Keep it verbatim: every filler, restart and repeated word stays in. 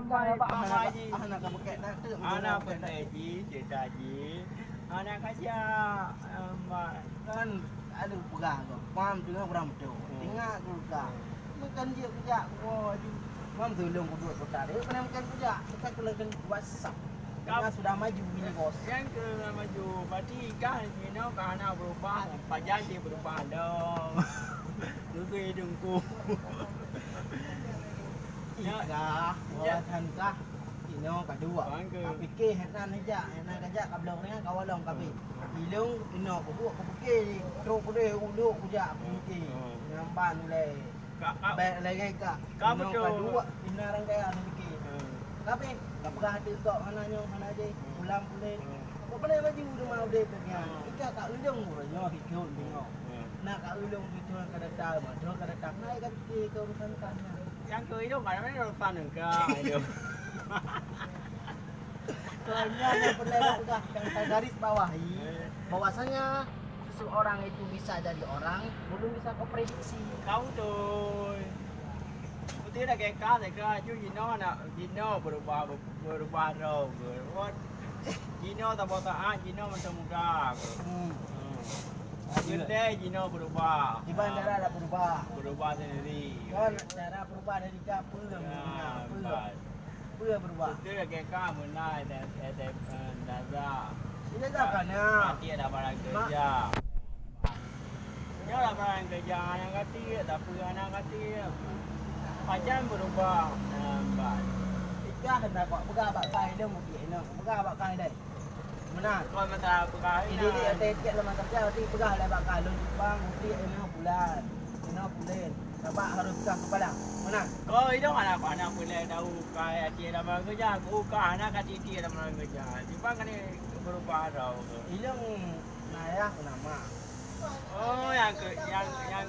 Hana ka bukét na teuk. Hana peureulèe jih, cerita jih. Hana kajak, em, kan ada peugah tu. Mam teungoh beurang beutôi. Hmm. Tingak tu ka. Bukan dia kejak, wah, ju. Mam tu lôn kuduek kota dia, kena bukan kejak. Bukan kena, kena WhatsApp. Kap- Karena sudah maju ini, bos. Yang ke maju, berarti kah, you know, kah hana berubah, pajan dia berubah dong. Nunggu hidungku. Ika, ya. Walasan kah, inoe ka dua. Bangga. Ka pike, hana neujak, hana kajak ka bloe nyan ka walong ka pi. Hmm. Ilong inoe kubuek, kupike, trok deh, ulok kujak, kupike. Hmm. Nyampan ulai. Ka, ka, Baik lagi ka. Ka inoe betul. Ka dua, ina rang kaya kupike. Hmm. Tapi, ka peugah até kok, hana nyoe, hana jih, hmm, pulang puléh. Hmm. Kok boleh baju rumah udeh tu nyan. Hmm. Ika ka ulong, nyoe hidup, nyoe. Hmm. Nak ka ulong hidup, ka datang, mah, ka datang. Naik ka pike ke urusan kah nyan. Nyang keu ilong ka ramé urusan engka ilong. Soalnya yang pernah peugah, yang saya garis bawahi, bahwasanya seseorang itu bisa jadi orang, belum bisa kau prediksi. Kau betul. Betul dah keka, saya kira aju jinoe nak, jinoe berubah, berubah roh ke. Jinoe tak botak, jinoe macam muda ke. Hmm. Hmm. Betul jinoe berubah. Iban cara dah berubah. Berubah sendiri. Kan cara berubah dari Peue, ya, peue. Empat. Peue berubah? Betul lagèe ka meunan, ada, ada, eh, Naza. Ini dah kana. Mati ada barang kerja. Nyoe lah barang kerja, anak kati, tapi anak kati. Pajan berubah. Nampak. Ikah hendak buat peugah bak kai dia, mungkin nak peugah bak kai dia. Meunan. Kon masalah peugah. Ini dia, ada tiket lama kerja, nanti peugah lah bak kai. Lôn Jepang, nanti ina bulan. Ina bulan. Nampak harus peugah kepala. Meunan. Kau idong anak, anak bulan tahu kai hati dalam kerja, aku kah anak hati dalam kerja. Jepang kan ni berubah tau. Ilong nayah nama. Oh, yang ke, yang, yang